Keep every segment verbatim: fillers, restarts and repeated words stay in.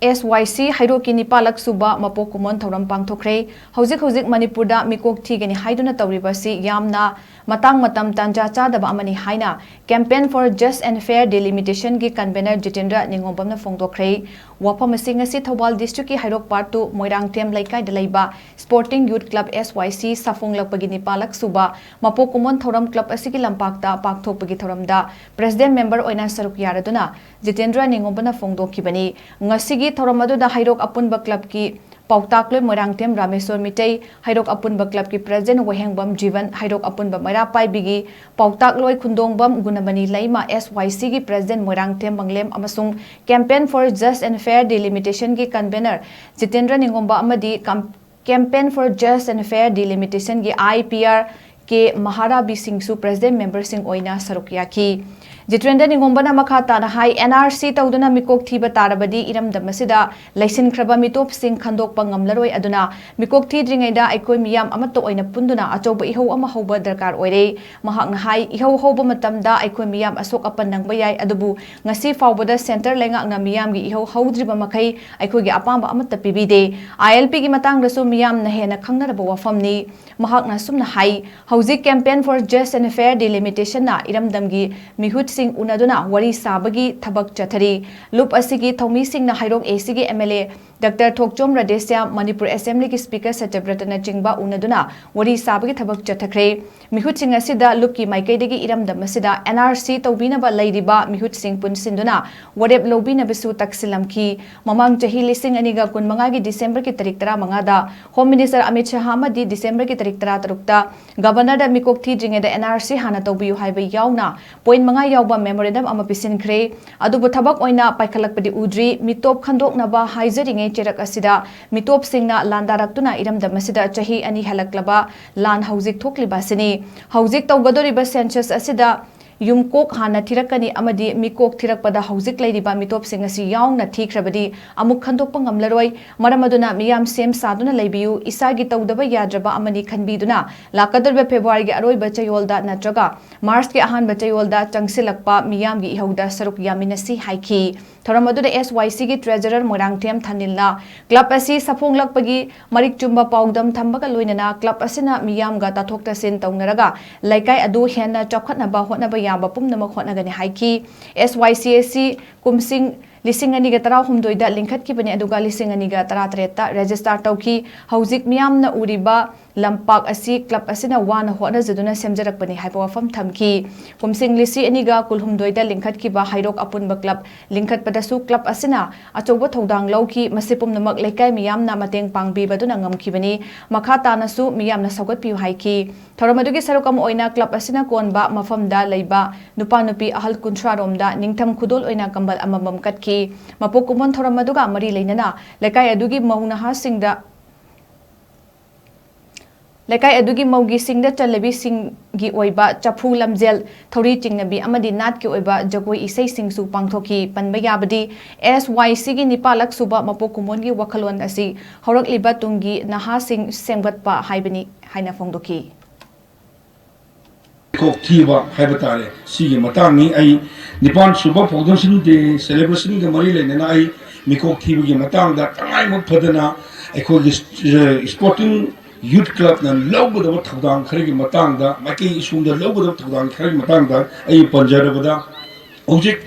ꯑꯦꯁ ꯋꯥꯏ ꯁꯤ ꯍꯩꯔꯣꯛꯀꯤ ꯅꯤꯄꯥꯜꯂꯛ ꯁꯨꯕ ꯃꯄꯣꯛ ꯀꯨꯝꯑꯣꯟ ꯊꯧꯔꯝ ꯄꯥꯡꯊꯣꯛꯈ꯭ꯔꯦ꯫ ꯍꯧꯖꯤꯛ ꯍꯧꯖꯤꯛ ꯃꯅꯤꯄꯨꯔꯗ ꯃꯤꯀꯣꯛ ꯊꯤꯒꯅꯤ ꯍꯥꯏꯗꯨꯅ ꯇꯧꯔꯤꯕ ꯑꯁꯤ ꯌꯥꯝꯅ ꯃꯇꯥꯡ ꯃꯇꯝ ꯇꯥꯟꯖꯥ ꯆꯥꯗꯕ ꯑꯃꯅꯤ ꯍꯥꯏꯅ Campaign for Just and Fair Delimitation ꯒꯤ convener ꯖꯤꯇꯦꯟꯗ꯭ꯔ ꯅꯤꯉꯣꯝꯕꯝꯅ ꯐꯣꯡꯗꯣꯛꯈ꯭ꯔꯦ꯫ ꯋꯥꯐꯝ ꯑꯁꯤ ꯉꯁꯤ ꯊꯧꯕꯥꯜ district ꯀꯤ ꯍꯩꯔꯣꯛ part two ꯃꯣꯏꯔꯥꯡꯊꯦꯝ ꯂꯩꯀꯥꯏꯗ ꯂꯩꯕ Sporting Youth Club, ꯑꯦꯁ ꯋꯥꯏ ꯁꯤ, ꯁꯥꯐꯣꯡꯂꯛꯄꯒꯤ ꯅꯤꯄꯥꯜꯂꯛ ꯁꯨꯕ ꯃꯄꯣꯛ ꯀꯨꯝꯑꯣꯟ ꯊꯧꯔꯝ club ꯑꯁꯤꯒꯤ ꯂꯝꯄꯥꯛꯇ ꯄꯥꯡꯊꯣꯛꯄꯒꯤ ꯊꯧꯔꯝꯗ president member ꯑꯣꯏꯅ ꯁꯔꯨꯛ ꯌꯥꯔꯗꯨꯅ ꯖꯤꯇꯦꯟꯗ꯭ꯔ ꯅꯤꯉꯣꯝꯕꯅ ꯐꯣꯡꯗꯣꯛꯈꯤꯕꯅꯤ꯫ ꯉꯁꯤꯒꯤ ꯊꯧꯔꯝ ꯑꯗꯨꯗ ꯍꯩꯔꯣꯛ ꯑꯄꯨꯟꯕ club ꯀꯤ ꯄꯥꯎꯇꯥꯛꯂꯣꯏ ꯃꯣꯏꯔꯥꯡꯊꯦꯝ ꯔꯥꯃꯦꯁꯣꯔ ꯃꯤꯇꯩ, ꯍꯩꯔꯣꯛ ꯑꯄꯨꯟꯕ club ꯀꯤ president ꯋꯥꯍꯦꯡꯕꯝ ꯖꯤꯕꯟ, ꯍꯩꯔꯣꯛ ꯑꯄꯨꯟꯕ ꯃꯩꯔꯥ ꯄꯥꯏꯕꯤꯒꯤ ꯄꯥꯎꯇꯥꯛꯂꯣꯏ ꯈꯨꯟꯗꯣꯡꯕꯝ ꯒꯨꯅꯃꯅꯤ ꯂꯩꯃ, ꯑꯦꯁ ꯋꯥꯏ ꯁꯤ ꯒꯤ president ꯃꯣꯏꯔꯥꯡꯊꯦꯝ ꯃꯪꯂꯦꯝ ꯑꯃꯁꯨꯡ Campaign for Just and Fair Delimitation ꯒꯤ convener ꯖꯤꯇꯦꯟꯗ꯭ꯔ ꯅꯤꯉꯣꯝꯕ ꯑꯃꯗꯤ Cam-, Campaign for Just and Fair Delimitation ꯒꯤ I P R ꯀꯦ ꯃꯍꯥꯔꯥꯕꯤ ꯁꯤꯡꯁꯨ president member ꯁꯤꯡ ꯑꯣꯏꯅ ꯁꯔꯨꯛ ꯌꯥꯈꯤ꯫ ꯖꯤꯇꯦꯟꯗ꯭ꯔ ꯅꯤꯉꯣꯝꯕꯅ ꯃꯈꯥ ꯇꯥꯅ ꯍꯥꯏ, N R C ꯇꯧꯗꯨꯅ ꯃꯤꯀꯣꯛ ꯊꯤꯕ ꯇꯥꯔꯕꯗꯤ ꯏꯔꯝꯗꯝ ꯑꯁꯤꯗ ꯂꯩꯁꯤꯟꯈ꯭ꯔꯕ ꯃꯤꯇꯣꯞꯁꯤꯡ ꯈꯟꯗꯣꯛꯄ ꯉꯝꯂꯔꯣꯏ, ꯑꯗꯨꯅ ꯃꯤꯀꯣꯛ ꯊꯤꯗ꯭ꯔꯤꯉꯩꯗ ꯑꯩꯈꯣꯏ ꯃꯤꯌꯥꯝ ꯑꯃꯠꯇ ꯑꯣꯏꯅ ꯄꯨꯟꯗꯨꯅ ꯑꯆꯧꯕ ꯏꯍꯧ ꯑꯃ ꯍꯧꯕ ꯗꯔꯀꯥꯔ ꯑꯣꯏꯔꯦ꯫ ꯃꯍꯥꯛꯅ ꯍꯥꯏ, ꯏꯍꯧ ꯍꯧꯕ ꯃꯇꯝꯗ ꯑꯩꯈꯣꯏ ꯃꯤꯌꯥꯝ ꯑꯁꯣꯛ ꯑꯄꯟ ꯅꯪꯕ ꯌꯥꯏ, ꯑꯗꯨꯕꯨ ꯉꯁꯤ ꯐꯥꯎꯕꯗ centre ꯂꯩꯉꯥꯛꯅ ꯃꯤꯌꯥꯝꯒꯤ ꯏꯍꯧ ꯍꯧꯗ꯭ꯔꯤꯕ ꯃꯈꯩ ꯑꯩꯈꯣꯏꯒꯤ ꯑꯄꯥꯝꯕ ꯑꯃꯠꯇ ꯄꯤꯕꯤꯗꯦ꯫ I L P ꯒꯤ ꯃꯇꯥꯡꯗꯁꯨ ꯃꯤꯌꯥꯝꯅ ꯍꯦꯟꯅ ꯈꯪꯅꯔꯕ ꯋꯥꯐꯝꯅꯤ꯫ ꯃꯍꯥꯛꯅ ꯑꯁꯨꯝꯅ ꯍꯥꯏ, ꯍꯧꯖꯤꯛ Campaign for Just and Fair Delimitation ꯅ ꯏꯔꯝꯗꯝꯒꯤ ꯃꯤꯍꯨꯠꯁꯤꯡ ꯎꯅꯗꯨꯅ ꯋꯥꯔꯤ ꯁꯥꯕꯒꯤ ꯊꯕꯛ ꯆꯠꯊꯔꯤ꯫ ꯂꯨꯞ ꯑꯁꯤꯒꯤ ꯊꯧꯃꯤꯁꯤꯡꯅ ꯍꯩꯔꯣꯛ A C ꯒꯤ M L A Doctor Thokchom Radheshyam, Manipur Assembly ꯒꯤ Speaker ꯁꯇ꯭ꯌꯕ꯭ꯔꯇꯅꯆꯤꯡꯕ ꯎꯅꯗꯨꯅ ꯋꯥꯔꯤ ꯁꯥꯕꯒꯤ ꯊꯕꯛ ꯆꯠꯊꯈ꯭ꯔꯦ꯫ ꯃꯤꯍꯨꯠꯁꯤꯡ ꯑꯁꯤꯗ ꯂꯨꯞꯀꯤ ꯃꯥꯏꯀꯩꯗꯒꯤ ꯏꯔꯝꯗꯝ ꯑꯁꯤꯗ N R C ꯇꯧꯕꯤꯅꯕ ꯂꯩꯔꯤꯕ ꯃꯤꯍꯨꯠꯁꯤꯡ ꯄꯨꯟꯁꯤꯟꯗꯨꯅ ꯋꯥꯔꯦꯞ ꯂꯧꯕꯤꯅꯕꯁꯨ ꯇꯛꯁꯤꯜꯂꯝꯈꯤ꯫ ꯃꯃꯥꯡ ꯆꯍꯤ ꯂꯤꯁꯤꯡ ꯑꯅꯤꯒ ꯀꯨꯟꯃꯉꯥꯒꯤ December ꯒꯤ ꯇꯥꯔꯤꯛ ꯇꯔꯥꯃꯉꯥꯗ Home Minister ꯑꯃꯤꯠ ꯁꯍꯥ ꯑꯃꯗꯤ December ꯒꯤ ꯇꯥꯔꯤꯛ ꯇꯔꯥꯇꯔꯨꯛꯇ Governor ꯗ ꯃꯤꯀꯣꯛ ꯊꯤꯗ꯭ꯔꯤꯉꯩꯗ N R C ꯍꯥꯟꯅ ꯇꯧꯕꯤꯌꯨ ꯍꯥꯏꯕ ꯌꯥꯎꯅ point ꯃꯉꯥ ꯌꯥꯎꯕ memorandum ꯑꯃ ꯄꯤꯁꯤꯟꯈ꯭ꯔꯦ꯫ ꯑꯗꯨꯕꯨ ꯊꯕꯛ ꯑꯣꯏꯅ ꯄꯥꯏꯈꯠꯂꯛꯄꯗꯤ ꯎꯗ꯭ꯔꯤ꯫ ꯃꯤꯇꯣꯞ ꯈꯟꯗꯣꯛꯅꯕ ꯍꯥꯏꯖꯔꯤꯉꯩ ꯆꯩꯔꯛ ꯑꯁꯤꯗ ꯃꯤꯇꯣꯞꯁꯤꯡꯅ ꯂꯥꯟꯗꯥꯔꯛꯇꯨꯅ ꯏꯔꯝꯗꯝ ꯑꯁꯤꯗ ꯆꯍꯤ ꯑꯅꯤ ꯍꯦꯜꯂꯛꯂꯕ ꯂꯥꯟ ꯍꯧꯖꯤꯛ ꯊꯣꯛꯂꯤꯕ ꯑꯁꯤꯅꯤ꯫ ꯍꯧꯖꯤꯛ ꯇꯧꯒꯗꯧꯔꯤꯕ census ꯑꯁꯤꯗ ꯌꯨꯝꯀꯣꯛ ꯍꯥꯟꯅ ꯊꯤꯔꯛꯀꯅꯤ ꯑꯃꯗꯤ ꯃꯤꯀꯣꯛ ꯊꯤꯔꯛꯄꯗ ꯍꯧꯖꯤꯛ ꯂꯩꯔꯤꯕ ꯃꯤꯇꯣꯞꯁꯤꯡ ꯑꯁꯤ ꯌꯥꯎꯅ ꯊꯤꯈ꯭ꯔꯕꯗꯤ ꯑꯃꯨꯛ ꯈꯟꯗꯣꯛꯄ ꯉꯝꯂꯔꯣꯏ꯫ ꯃꯔꯝ ꯑꯗꯨꯅ ꯃꯤꯌꯥꯝ ꯁꯦꯝ ꯁꯥꯗꯨꯅ ꯂꯩꯕꯤꯌꯨ꯫ ꯏꯁꯥꯒꯤ ꯇꯧꯗꯕ ꯌꯥꯗ꯭ꯔꯕ ꯑꯃꯅꯤ ꯈꯟꯕꯤꯗꯨꯅ ꯂꯥꯛꯀꯗꯧꯔꯤꯕ ꯐꯦꯕ꯭ꯔꯨꯋꯥꯔꯤꯒꯤ ꯑꯔꯣꯏꯕ ꯆꯌꯣꯜꯗ ꯅꯠꯇ꯭ꯔꯒ ꯃꯥꯔꯆꯀꯤ ꯑꯍꯥꯟꯕ ꯆꯌꯣꯜꯗ ꯆꯪꯁꯤꯜꯂꯛꯄ ꯃꯤꯌꯥꯝꯒꯤ ꯏꯍꯧꯗ ꯁꯔꯨꯛ ꯌꯥꯃꯤꯟꯅꯁꯤ ꯍꯥꯏꯈꯤ꯫ ꯊꯧꯔꯝ ꯑꯗꯨꯗ ꯑꯦꯁ ꯋꯥꯏ ꯁꯤꯒꯤ ꯇ꯭ꯔꯦꯖꯔꯔ ꯃꯣꯏꯔꯥꯡꯊꯦꯝ ꯊꯥꯅꯤꯜꯅ ꯀ꯭ꯂꯕ ꯑꯁꯤ ꯁꯥꯐꯣꯡꯂꯛꯄꯒꯤ ꯃꯔꯤꯛ ꯆꯨꯝꯕ ꯄꯥꯎꯗꯝ ꯊꯝꯕꯒ ꯂꯣꯏꯅꯅ ꯀ꯭ꯂꯕ ꯑꯁꯤꯅ ꯃꯤꯌꯥꯝꯒ ꯇꯥꯊꯣꯛ ꯇꯥꯁꯤꯟ ꯇꯧꯅꯔꯒ ꯂꯩꯀꯥꯏ ꯑꯗꯨ ꯍꯦꯟꯅ ꯆꯥꯎꯈꯠꯅꯕ ꯍꯣꯠꯅꯕ ꯌꯥꯕ ꯄꯨꯝꯅꯃꯛ ꯍꯣꯠꯅꯒꯅꯤ ꯍꯥꯏꯈꯤ꯫ ꯑꯦꯁ ꯋꯥꯏ ꯁꯤ ꯑꯁꯤ ꯀꯨꯝꯁꯤꯡ ꯂꯤꯁꯤꯡ ꯑꯅꯤꯒ ꯇꯔꯥꯍꯨꯝꯗꯣꯏꯗ ꯂꯤꯡꯈꯠꯈꯤꯕꯅꯤ, ꯑꯗꯨꯒ ꯂꯤꯁꯤꯡ ꯑꯅꯤꯒ ꯇꯔꯥꯇꯔꯦꯠꯇ ꯔꯦꯖꯤꯁꯇꯥꯔ ꯇꯧꯈꯤ꯫ ꯍꯧꯖꯤꯛ ꯃꯤꯌꯥꯝꯅ ꯎꯔꯤꯕ ꯂꯝꯄꯥꯛ ꯑꯁꯤ ꯀ꯭ꯂꯕ ꯑꯁꯤꯅ ꯋꯥꯅ ꯍꯣꯠꯅꯖꯗꯨꯅ ꯁꯦꯝꯖꯔꯛꯄꯅꯤ ꯍꯥꯏꯕ ꯋꯥꯐꯝ ꯊꯝꯈꯤ꯫ ꯀꯨꯝꯁꯤꯡ ꯂꯤꯁꯤꯡ ꯑꯅꯤꯒ ꯀꯨꯟꯍꯨꯝꯗꯣꯏꯗ ꯂꯤꯡꯈꯠꯈꯤꯕ ꯍꯩꯔꯣꯛ ꯑꯄꯨꯟꯕ ꯀ꯭ꯂꯕ ꯂꯤꯡꯈꯠꯄꯗꯁꯨ ꯀ꯭ꯂꯕ ꯑꯁꯤꯅ ꯑꯆꯧꯕ ꯊꯧꯗꯥꯡ ꯂꯧꯈꯤ꯫ ꯃꯁꯤ ꯄꯨꯝꯅꯃꯛ ꯂꯩꯀꯥꯏ ꯃꯤꯌꯥꯝꯅ ꯃꯇꯦꯡ ꯄꯥꯡꯕꯤꯕꯗꯨꯅ ꯉꯝꯈꯤꯕꯅꯤ꯫ ꯃꯈꯥ ꯇꯥꯅꯁꯨ ꯃꯤꯌꯥꯝꯅ ꯁꯧꯒꯠꯄꯤꯌꯨ ꯍꯥꯏꯈꯤ꯫ ꯊꯧꯔꯝ ꯑꯗꯨꯒꯤ ꯁꯔꯨꯛ ꯑꯃ ꯑꯣꯏꯅ ꯀ꯭ꯂꯕ ꯑꯁꯤꯅ ꯀꯣꯟꯕ ꯃꯐꯝꯗ ꯂꯩꯕ ꯅꯨꯄꯥ ꯅꯨꯄꯤ ꯑꯍꯜ ꯀꯨꯟꯊ꯭ꯔꯥ ꯔꯣꯝꯗ ꯅꯤꯡꯊꯝ ꯈꯨꯗꯣꯜ ꯑꯣꯏꯅ ꯀꯝꯕꯜ ꯑꯃꯃꯝ ꯀꯠꯈꯤ꯫ ꯃꯄꯣꯛ ꯀꯨꯝꯑꯣꯟ ꯊꯧꯔꯝ ꯑꯗꯨꯒ ꯃꯔꯤ ꯂꯩꯅꯅ ꯂꯩꯀꯥꯏ ꯑꯗꯨꯒꯤ ꯃꯧ ꯅꯍꯥꯁꯤꯡꯗ ꯂꯩꯀꯥꯏ ꯑꯗꯨꯒꯤ ꯃꯧꯒꯤꯁꯤꯡꯗ ꯆꯠꯅꯕꯤꯁꯤꯡꯒꯤ ꯑꯣꯏꯕ ꯆꯐꯨ ꯂꯝꯖꯦꯜ, ꯊꯧꯔꯤ ꯆꯤꯡꯅꯕꯤ ꯑꯃꯗꯤ ꯅꯥꯠꯀꯤ ꯑꯣꯏꯕ ꯖꯒꯣꯏ ꯏꯁꯩꯁꯤꯡꯁꯨ ꯄꯥꯡꯊꯣꯛꯈꯤ꯫ ꯄꯟꯕ ꯌꯥꯕꯗꯤ, ꯑꯦꯁ ꯋꯥꯏ ꯁꯤꯒꯤ ꯅꯤꯄꯥꯜꯂꯛ ꯁꯨꯕ ꯃꯄꯣꯛ ꯀꯨꯝꯑꯣꯟꯒꯤ ꯋꯥꯈꯜꯂꯣꯟ ꯑꯁꯤ ꯍꯧꯔꯛꯂꯤꯕ ꯇꯨꯡꯒꯤ ꯅꯍꯥꯁꯤꯡ ꯁꯦꯝꯒꯠꯄ ꯍꯥꯏꯕꯅꯤ ꯍꯥꯏꯅ ꯐꯣꯡꯗꯣꯛꯈꯤ꯫ ꯃꯤꯀꯣꯛ ꯊꯤꯕ ꯍꯥꯏꯕ ꯇꯥꯔꯦ, ꯁꯤꯒꯤ ꯃꯇꯥꯡꯅꯤ꯫ ꯑꯩ ꯅꯤꯄꯥꯟ ꯁꯨꯕ Foundation Day celebration ꯒ ꯃꯔꯤ ꯂꯩꯅꯅ ꯑꯩ ꯃꯤꯀꯣꯛ ꯊꯤꯕꯒꯤ ꯃꯇꯥꯡꯗ ꯇꯉꯥꯏꯃꯛ ꯐꯗꯅ ꯑꯩꯈꯣꯏꯒꯤ sporting youth club ꯅ ꯂꯧꯒꯗꯕ ꯊꯧꯗꯥꯡ ꯈꯔꯒꯤ ꯃꯇꯥꯡꯗ, ꯃꯥꯏꯀꯩ ꯁꯣꯝꯗ ꯂꯧꯒꯗꯕ ꯊꯧꯗꯥꯡ ꯈꯔꯒꯤ ꯃꯇꯥꯡꯗ ꯑꯩ ꯄꯟꯖꯔꯕꯗ, ꯍꯧꯖꯤꯛ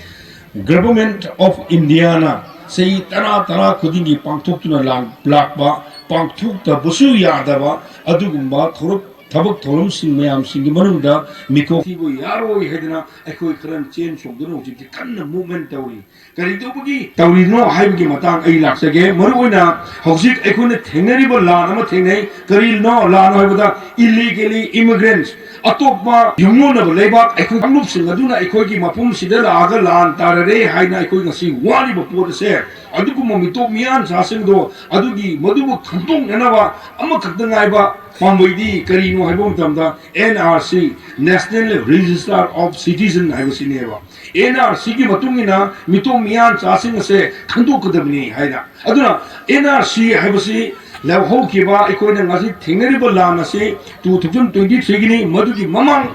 Government of India ꯅ ꯆꯍꯤ ꯇꯔꯥ ꯇꯔꯥ ꯈꯨꯗꯤꯡꯒꯤ ꯄꯥꯡꯊꯣꯛꯇꯨꯅ ꯂꯥꯛ-, ꯂꯥꯛꯄ, ꯄꯥꯡꯊꯣꯛꯇꯕꯁꯨ ꯌꯥꯗꯕ ꯑꯗꯨꯒꯨꯝꯕ ꯊꯧꯔꯝ, ꯊꯕꯛ ꯊꯧꯔꯝꯁꯤꯡ ꯃꯌꯥꯝꯁꯤꯡꯒꯤ ꯃꯅꯨꯡꯗ ꯃꯤꯀꯣꯛ ꯊꯤꯕ ꯌꯥꯔꯣꯏ ꯍꯥꯏꯗꯅ ꯑꯩꯈꯣꯏ ꯈꯔ ꯆꯦꯟ ꯆꯣꯡꯗꯨꯅ ꯍꯧꯖꯤꯛꯇꯤ ꯀꯟꯅ movement ꯇꯧꯔꯤ꯫ ꯀꯔꯤ ꯇꯧꯕꯒꯤ ꯇꯧꯔꯤꯅꯣ ꯍꯥꯏꯕꯒꯤ ꯃꯇꯥꯡ ꯑꯩ ꯂꯥꯛꯆꯒꯦ꯫ ꯃꯔꯨꯑꯣꯏꯅ ꯍꯧꯖꯤꯛ ꯑꯩꯈꯣꯏꯅ ꯊꯦꯡꯅꯔꯤꯕ ꯂꯥꯟ ꯑꯃ ꯊꯦꯡꯅꯩ꯫ ꯀꯔꯤꯅꯣ ꯂꯥꯟ ꯍꯥꯏꯕꯗ, illegally immigrants, ꯑꯇꯣꯞꯄ ꯌꯨꯝꯂꯣꯟꯅꯕ ꯂꯩꯕꯥꯛ, ꯑꯩꯈꯣꯏ ꯀꯥꯡꯂꯨꯞꯁꯤꯡ ꯑꯗꯨꯅ ꯑꯩꯈꯣꯏꯒꯤ ꯃꯐꯝꯁꯤꯗ ꯂꯥꯛꯑꯒ ꯂꯥꯟ ꯇꯥꯔꯔꯦ ꯍꯥꯏꯅ ꯑꯩꯈꯣꯏ ꯉꯁꯤ ꯋꯥꯔꯤꯕ ꯄꯣꯠ ꯑꯁꯦ, ꯑꯗꯨꯒꯨꯝꯕ ꯃꯤꯇꯣꯞ ꯃꯤꯌꯥꯟꯆꯥꯁꯤꯡꯗꯣ ꯑꯗꯨꯒꯤ ꯃꯗꯨꯕꯨ ꯈꯟꯗꯣꯛꯅꯅꯕ ꯑꯃꯈꯛꯇ ꯉꯥꯏꯕ ꯄꯥꯝꯕꯩꯗꯤ ꯀꯔꯤꯅꯣ ꯍꯥꯏꯕ ꯃꯇꯝꯗ, N R C, National Register of Citizen ꯍꯥꯏꯕꯁꯤꯅꯦꯕ꯫ N R C ꯒꯤ ꯃꯇꯨꯡ ꯏꯟꯅ ꯃꯤꯇꯣꯞ ꯃꯤꯌꯥꯟꯆꯥꯁꯤꯡ ꯑꯁꯦ ꯈꯟꯗꯣꯛꯀꯗꯕꯅꯤ ꯍꯥꯏꯅ꯫ ꯑꯗꯨꯅ N R C ꯍꯥꯏꯕꯁꯤ ꯂꯧꯍꯧꯈꯤꯕ, ꯑꯩꯈꯣꯏꯅ ꯉꯁꯤ ꯊꯦꯡꯅꯔꯤꯕ ꯂꯥꯟ ꯑꯁꯤ two thousand twenty three Guinea. ꯃꯗꯨꯒꯤ ꯃꯃꯥꯡ